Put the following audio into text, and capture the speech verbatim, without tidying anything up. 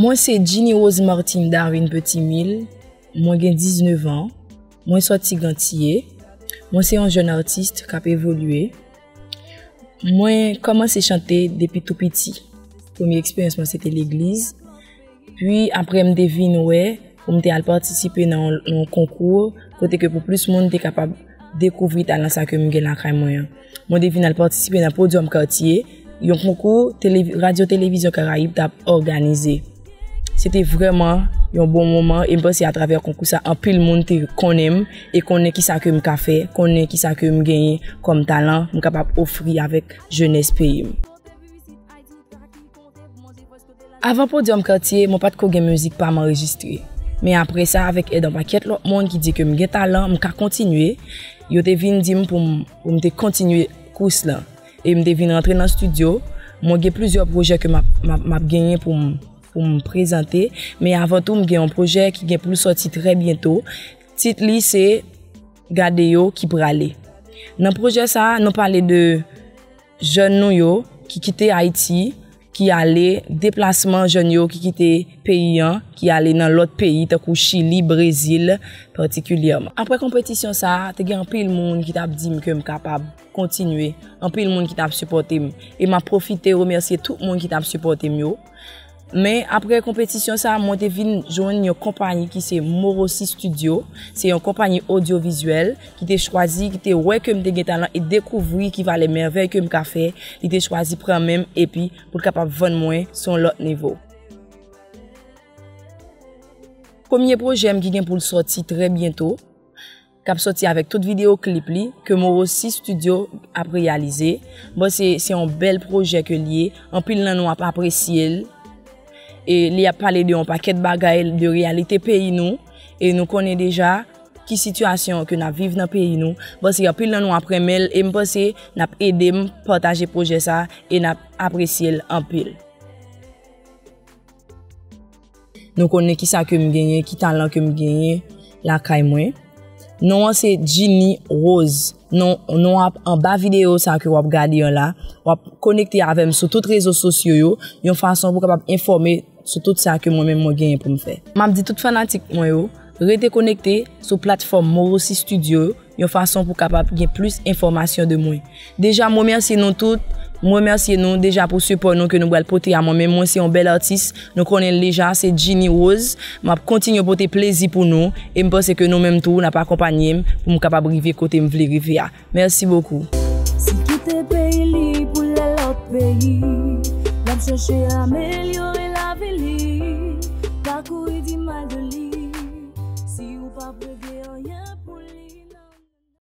Mwen se Ginny Rose Martine Darwin Petit Mille. Mwen gen diznèf an. Mwen sòti Gantye. Mwen se yon jèn atis k ap evolye. Mwen kòmanse chante depi tou piti. Premye eksperyans mwen se te legliz. Pi apre m te vin wè pou m te al patisipe nan yon, yon konkou kote ke pou plis moun te kapab dekouvri talan sa ke m gen lakay mwen an. Mwen te vin al patisipe nan Podium Katye, yon konkou televi-, Radyo Televizyon Karayib t ap òganize. Se te vrèman yon bon moman e m panse atravè konkou sa anpil moun te konnen m e konnen kisa ke m ka fè, konnen kisa ke m genyen kòm talan m kapab ofri avèk jenès peyi m. Avan Podium Katye, mwen pa t ko gen mizik pa m anrejistre. Men apre sa, avèk èd yon pakèt lòt moun ki di ke m gen talan, m ka kontinye, yo te vin di m pou m, pou m te kontinye kous lan. E m te vin rantre nan estidyo. Mwen gen plizyè pwojè ke m ap, m ap, m ap genyen pou m, pou m prezante. Men avan tou, m gen yon pwojè ki gen pou l sòti trè byento. Tit li se Gade yo ki prale. Nan pwojè sa a, nou pale de jèn nou yo ki kite Ayiti, ki ale, deplasman jèn yo ki kite peyi an, ki ale nan lòt peyi tankou Chili, Brezil patikilyèman. Apre konpetisyon sa a, te gen anpil moun ki t ap di m ke m kapab kontinye, anpil moun ki t ap sipòte m. E m ap pwofite remèsye tout moun ki t ap sipòte m yo. Men apre konpetisyon sa a, mwen te vin jwenn yon konpayi ki se Morosi Studio. Se yon konpayi odyovizyèl ki te chwazi, ki te wè ke m te gen talan e dekouvri ki valè mèvèy ke m ka fè. Li te chwazi pran men m epi pou l kapab vann mwen sou yon lòt nivo. Premye pwojè m ki gen pou l sòti trè byento, k ap sòti avèk tout videyo klip li ke Morosi Studio ap reyalize. Bon, se, se yon bèl pwojè ke l ye. Anpil nan nou ap apresye l. E li ap pale de yon pakèt bagay, de reyalite peyi nou. E nou konnen deja ki sitiyasyon ke n ap viv nan peyi nou. Bon, se anpil nan nou ap renmen l. E m panse n ap ede m pataje pwojè sa e n ap apresye l anpil. Nou konnen kisa ke m genyen, ki talan ke m genyen lakay mwen. Non an se Ginny Rose. Non, non ap anba videyo sa ke w ap gade an la. W ap konekte avè m sou tout rezo sosyo yo, yon fason pou w kapab enfòme sou tout sa ke mwen menm mwen genyen pou m fè. M ap di tout fanatik mwen yo, rete konekte sou platfòm Morosi Studio yo, yon fason pou kapab gen plis enfòmasyon de mwen. Deja, m remèsye nou tout. M remèsye nou deja pou sipò nou ke nou pral pote a mwen menm. Mwen se yon bèl atis. Nou konnen l deja, se Ginny Rose. M ap kontinye pote plezi pou nou. E m panse ke nou menm tou, n ap akonpanye m pou m kapab rive kote m vle rive a. Mèsi bokou. Si kite peyi li pou l al lòt peyi, l ap chèche amelyore lavi li, pa kouri di mal de li. Si ou pa prege